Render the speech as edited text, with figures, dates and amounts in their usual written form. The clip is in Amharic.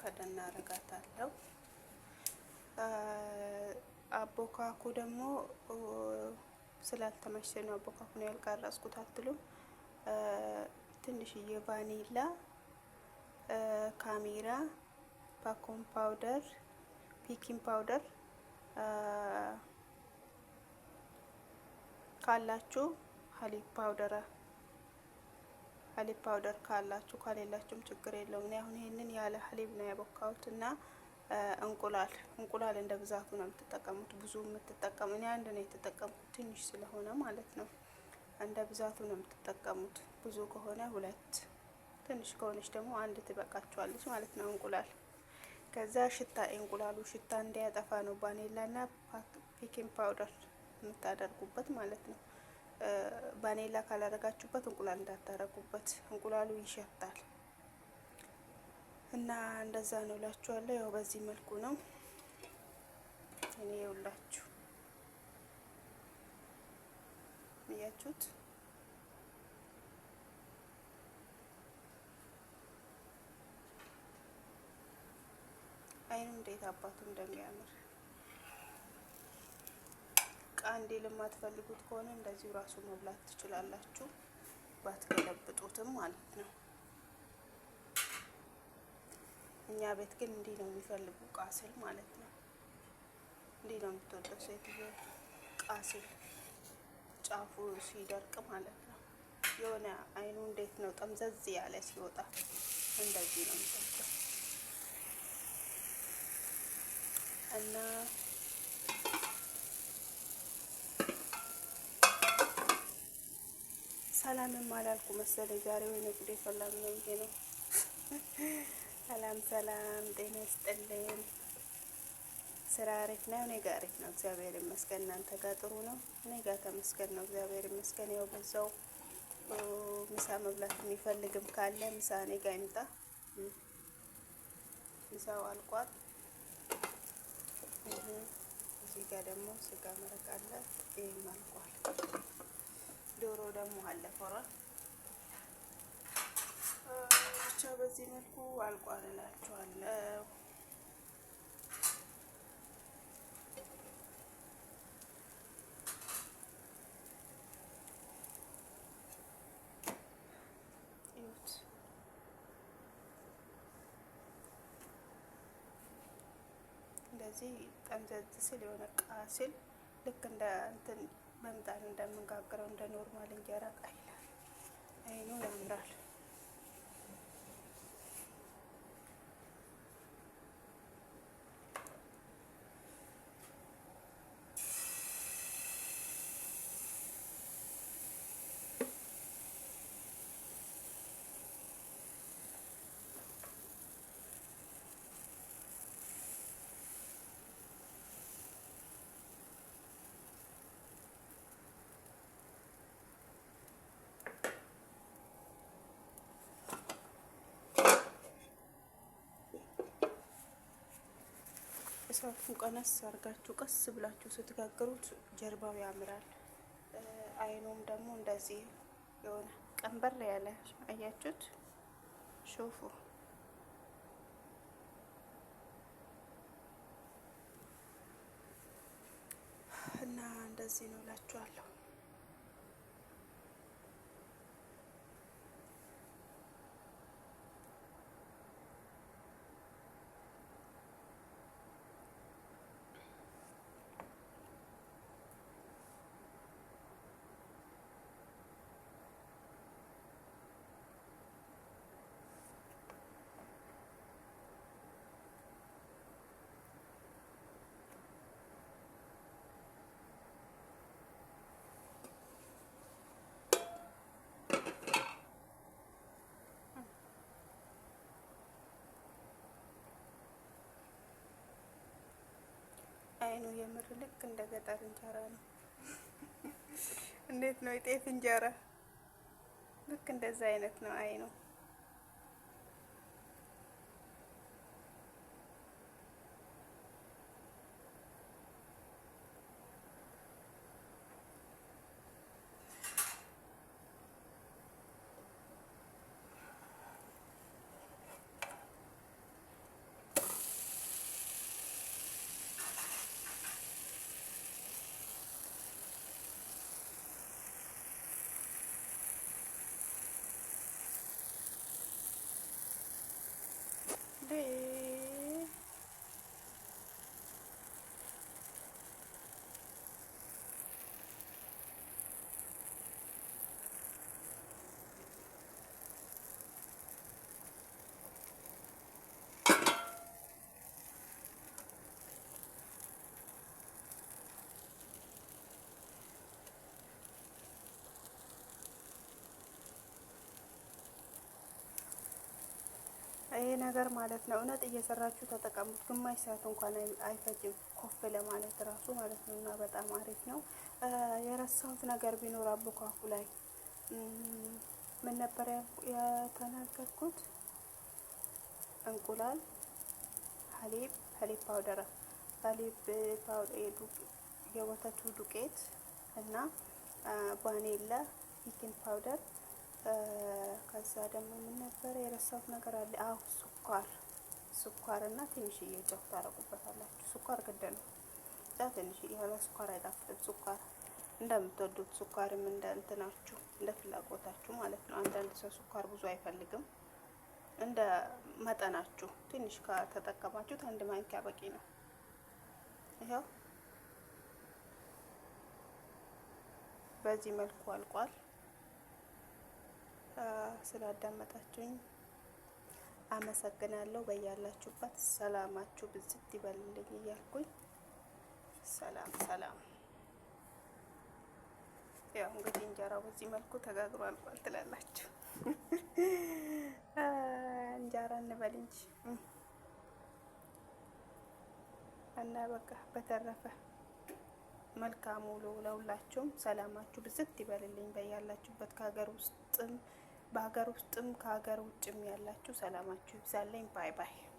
ከደና አረጋታለሁ። አቦካኩ ደግሞ ስላልተመቸ ነው አቦካኩን ያልቀረጽኩት አትሉም። ትንሽዬ ቫኒላ፣ ካሜራ፣ baking powder፣ baking powder ካላችሁ حليب powder حليب powder ካላችሁ ከሌላችሁም ችግር የለውም። እኔ አሁን ይሄንን ያለ حليب ነው ያቦካሁት እና እንቁላል እንቁላል እንደ ብዛቱ ነው የምትጠቀሙት። ብዙ የምትጠቀሙ እኔ አንድ ነው የተጠቀምኩት ትንሽ ስለሆነ ማለት ነው። እንደ ብዛቱ ነው የምትጠቀሙት። ብዙ ከሆነ ሁለት፣ ትንሽ ከሆነች ደግሞ አንድ ትበቃችኋለች ማለት ነው እንቁላል። ከዛ ሽታ እንቁላሉ ሽታ እንዲያጠፋ ነው ቫኒላና baking powder የምታደርጉበት ማለት ነው። ቫኒላ ካላደረጋችሁበት እንቁላል እንዳታረጉበት፣ እንቁላሉ ይሸታል። እና እንደዛ ነው እላችኋለሁ። ያው በዚህ መልኩ ነው እኔ የውላችሁ እያችሁት አይኑ እንዴት አባቱ እንደሚያምር ቃንዴል የማትፈልጉት ከሆነ እንደዚሁ ራሱ መብላት ትችላላችሁ፣ ባትገለብጡትም ማለት ነው። እኛ ቤት ግን እንዲህ ነው የሚፈልጉ ቃስል ማለት ነው። እንዲህ ነው የምትወደው ሴትዮ ቃስል ጫፉ ሲደርቅ ማለት ነው። የሆነ አይኑ እንዴት ነው ጠምዘዝ ያለ ሲወጣ እንደዚህ ነው የምትወደው እና ሰላምም አላልኩ መሰለኝ ዛሬ። ወይኔ ጉዴ ፈላ ነው ይሄ ነው። ሰላም ሰላም፣ ጤና ይስጥልን። ስራ አሪፍ ነው። እኔ ጋር አሪፍ ነው፣ እግዚአብሔር ይመስገን። እናንተ ጋር ጥሩ ነው? እኔ ጋር ተመስገን ነው፣ እግዚአብሔር ይመስገን። ያው በዛው ምሳ መብላት የሚፈልግም ካለ ምሳ እኔ ጋር ይምጣ። ምሳው አልቋል። እዚህ ጋር ደግሞ ስጋ መረቅ አለ፣ ይህም አልቋል። ዶሮ ደግሞ አለ فرن ብቻ በዚህ መልኩ አልቋል እላችኋለሁ። እዩት። እንደዚህ ጠምዘዝ ሲል የሆነ ቃ ሲል ልክ እንደ እንትን በምጣድ እንደምንጋግረው እንደ normal እንጀራ ቃ ይላል። አይኑ ያምራል። እሳቱን ቀነስ አድርጋችሁ ቀስ ብላችሁ ስትጋግሩት ጀርባው ያምራል። አይኑም ደግሞ እንደዚህ የሆነ ቀንበር ያለ አያችሁት? شوفوا እና እንደዚህ ነው እላችኋለሁ። አይኑ የምር ልክ እንደ ገጠር እንጀራ ነው። እንዴት ነው የጤፍ እንጀራ? ልክ እንደዛ አይነት ነው አይኑ። ይሄ ነገር ማለት ነው። እውነት እየሰራችሁ ተጠቀሙት። ግማሽ ሰዓት እንኳን አይፈጅም ኮፍ ለማለት ራሱ ማለት ነው። እና በጣም አሪፍ ነው። የረሳሁት ነገር ቢኖር አቦካኩ ላይ ምን ነበር የተናገርኩት? እንቁላል፣ حليب፣ حليب powder፣ حليب powder፣ የወተቱ ዱቄት እና ቫኒላ፣ baking powder፣ ከዛ ደግሞ ምን ነበር የረሳሁት ነገር አለ? አዎ ስኳር፣ ስኳር እና ትንሽዬ ጨው ታረጉበታላችሁ። ስኳር ግድ ነው። ጨው ትንሽዬ፣ ያለ ስኳር አይጣፍጥም። ስኳር እንደምትወዱት ስኳርም እንደ እንትናችሁ እንደ ፍላጎታችሁ ማለት ነው። አንዳንድ ሰው ስኳር ብዙ አይፈልግም። እንደ መጠናችሁ ትንሽ ከተጠቀማችሁት አንድ ማንኪያ በቂ ነው። ይኸው በዚህ መልኩ አልቋል። ስላዳመጣችሁኝ አመሰግናለሁ። በያላችሁበት ሰላማችሁ ብዝት ይበልልኝ እያልኩኝ ሰላም ሰላም። ያው እንግዲህ እንጀራው በዚህ መልኩ ተጋግሮ አልቋል ትላላችሁ። እንጀራ እንበል እንጂ እና በቃ በተረፈ መልካም ውሎ ለሁላችሁም። ሰላማችሁ ብዝት ይበልልኝ በያላችሁበት ከሀገር ውስጥም ከሀገር ውጭም ያላችሁ ሰላማችሁ ይብዛልኝ። Bye bye።